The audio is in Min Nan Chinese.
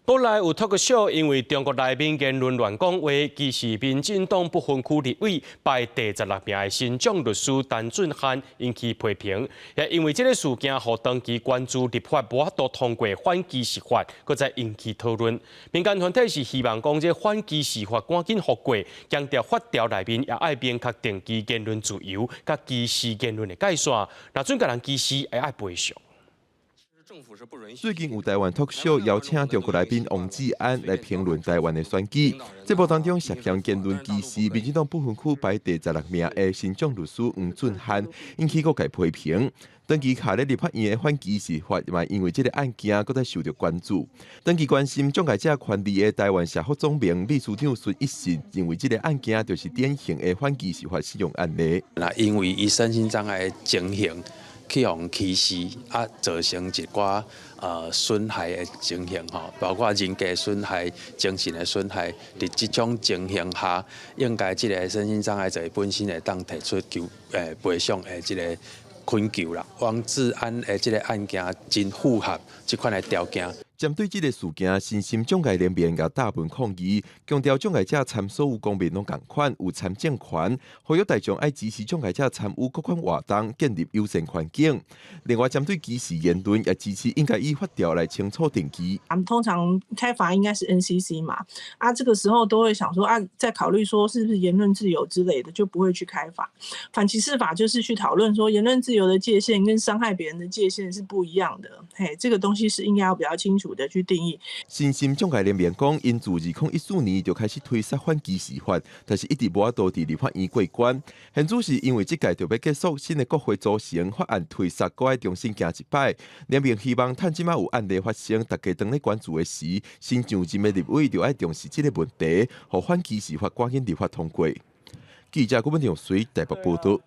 國內有 talk show 因為中國來賓言論亂講話，支持民進黨不分區立委排第16名的新創律師陳俊翰引起批評。也因為這个事件，予長期關注立法無法度通過反歧視法，閣再引起討論。民間團體是希望講，這反歧視法趕緊予過，強調法條內面也愛明確定義言論自由佮歧視言論的界線，若準共人歧視，會愛賠償。最近有台灣 talk show 邀請中國來賓王志安來評論台灣的選舉，節目當中涉嫌言論歧視民進黨不分區排第16名的新創律師黃俊翰，引起各界批評。長期卡佇立法院的反歧視法，嘛因為這个案件，閣再受著關注。長期關心障礙者權利的台灣社福總盟秘書長孫一信認為，這个案件就是典型的反歧視法適用案例。那因為伊身心障礙的情形，去予歧視啊，造成一寡損害的情形吼，包括人格損害、精神的損害。佇這種情形下，應該這个身心障礙者本身會當提出求賠償的這个懇求啦。王志安的這个案件真符合這款的條件。針對這个事件，身心障礙聯盟共大文抗議，強調障礙者參所有公民攏仝款，有參政權，呼籲大眾愛支持障礙者參與各款活動，建立友善環境。另外，針對歧視言論，也支持應該以法條來清楚定義。通常開罰應該是 NCC 嘛，啊，這個時候都會想說啊，在考慮說是不是言論自由之類的，就不會去開罰。反歧視法就是去討論說言論自由的界限跟傷害別人的界限是不一樣的，嘿，這個東西是應該要比較清楚的去定義。身心障礙聯盟講，𪜶自2014年就開始推捒反歧視法，但是一直無法度佇立法院過關。現主是因為這屆就欲結束，新的國會組成，法案推捒閣愛重新行一擺。聯盟希望趁這馬有案例發生，大家當咧關注的時，新上任的立委就愛重視這个問題，予反歧視法趕緊立法通過。記者郭文長水台北報導。